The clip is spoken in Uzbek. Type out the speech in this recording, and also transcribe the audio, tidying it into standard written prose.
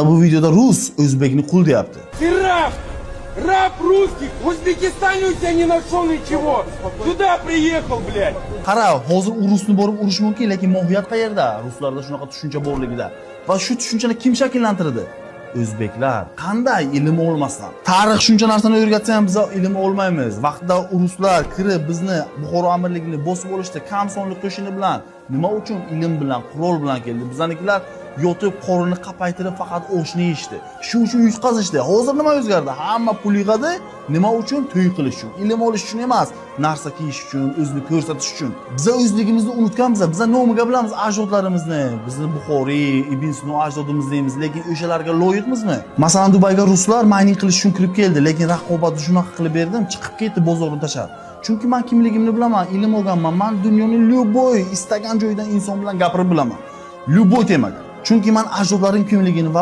Mana bu videoda rus o'zbekni qul deyapti. Ты раб! Раб русских! В Узбекистане у тебя не нашел ничего! Сюда приехал, блядь! Qara, hozir u rusni borib urish mumkin, lekin mohiyat qayerda? Ruslarda shunaqa tushuncha borligida. Va shu tushunchani kim shakllantirdi? O'zbeklar. Qanday ilm olmasdan? Tarix shuncha narsani o'rgatsa ham biz ilm olmaymiz. Vaqtida ruslar kirib bizni Buxoro amirligini bosib olishdi kam sonli qo'shini bilan. Nima uchun? Ilm bilan, qurol bilan keldi. Bizanikilar yotib qorinni qapaytirib faqat oshni yeyishdi. Shu uchun yutqazishdi. Hozir nima o'zgardi? Hamma pul yig'adi. Nima uchun? To'y qilish uchun. Ilm olish uchun emas, narsa kiyish uchun, o'zini ko'rsatish uchun. Biza o'zligimizni unutganmiz. Biza nomiga bilamiz ajdodlarimizni. Bizni Buxoriy, Ibn Sino ajdodimiz deymiz, lekin o'shalarga loyiqmizmi? Masalan, Dubayga ruslar mayning qilish uchun kirib keldi, lekin raqobatni shunaqa qilib berdim, chiqib ketdi bozorni tashlab. Chunki men kimligimni bilaman, ilm olganman. Men dunyoni любой istagan joyidan inson bilan gapirib bilaman. Любой temaga. Chunki men ajdodlarim kimligini va